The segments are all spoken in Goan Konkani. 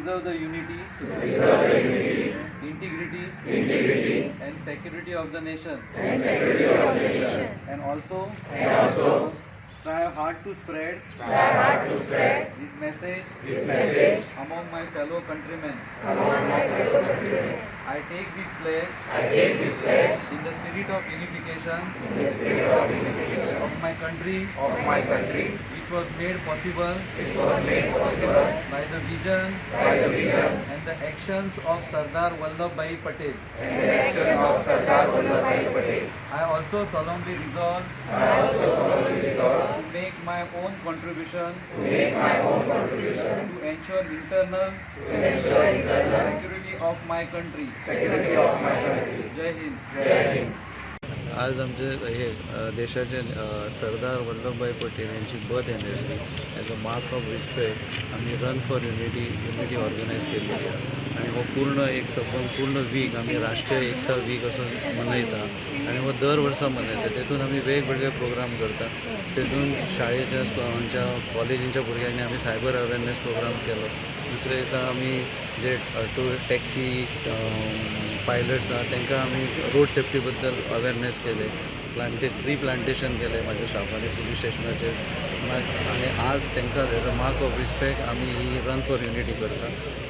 preserve the unity, integrity, and security of the nation, and also, strive hard to spread, this message, among my fellow countrymen. I take this pledge, in the spirit of unification, of my country, which was made possible, by the vision, and the actions of Sardar Vallabhbhai Patel. I also solemnly resolve, to make my own contribution, to ensure internal, security of my country. Jai Hind. आज आमचे हे देशाचे सरदार वल्लभभाई पटेल यांची birth anniversary as a mark of respect आमी रन फॉर युनिटी ऑर्गनायज केल्ली आहा आनी हो पूर्ण एक संपूर्ण पूर्ण वीक आमी राष्ट्रीय एकता वीक असो मनयता आनी हो दर वर्सा मनयता. तेतून आमी वेगवेगळे प्रोग्राम करता. तेतून शाळेच्या आमच्या कॉलेजींच्या भुरग्यांनी आमी सायबर अवेरनेस प्रोग्राम केलो. दुसरे दिसा आमी जे टू टॅक्सी पायलट्स आहा तांकां आमी रोड सेफ्टी बद्दल अवेरनेस केले. ट्री प्लांटेशन केलें म्हाज्या स्टाफांनी पुलीस स्टेशनाचेर. आनी आज तांकां as a mark of respect आमी ही रन फॉर युनिटी करता.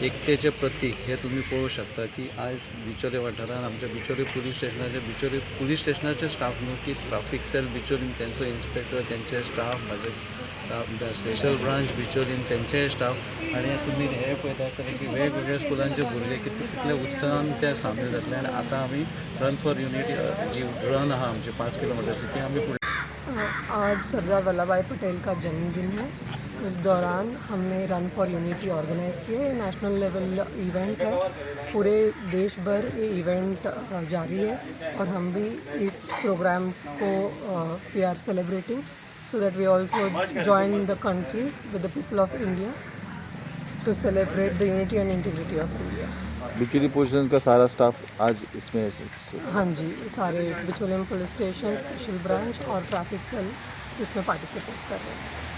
एकतेचें प्रतीक हें तुमी पळोवंक शकता की आयज बिचोले वाठारांत आमच्या बिचोले पुलीस स्टेशनाचे बिचोले पुलीस स्टेशनाचे स्टाफ न्हू की ट्राफीक सेल बिचोलीम तेंचो इन्स्पेक्टर, तेंचे स्टाफ, म्हाजे स्पेशल ब्रांच बिचोलीम तेंचे स्टाफ. आनी तुमी हे पळयता आसतले की वेगवेगळ्या स्कुलांचे भुरगे कितले उत्साहान ते सामील जातले. आनी आतां आमी रन फॉर युनिटी जी रन आहा आमची 5 किलोमिटरची ती आमी फुडें. आज सरदार वल्लभ भाई पटेल का जन्मदिन है. उस दौरान हमने रन फॉर यूनिटी ऑर्गेनाइज़ किया. ये नेशनल लेवल इवेंट है. पूरे देश भर ये इवेंट जारी है और हम भी इस प्रोग्राम को we are celebrating so that we also join the country with the people of India to celebrate the unity and integrity of India. Bicholim police का सारा स्टाफ आज इसमें है? हाँ जी, सारे Bicholim police station, special branch और ट्रैफिक सेल इसमें पार्टिसिपेट कर रहे हैं.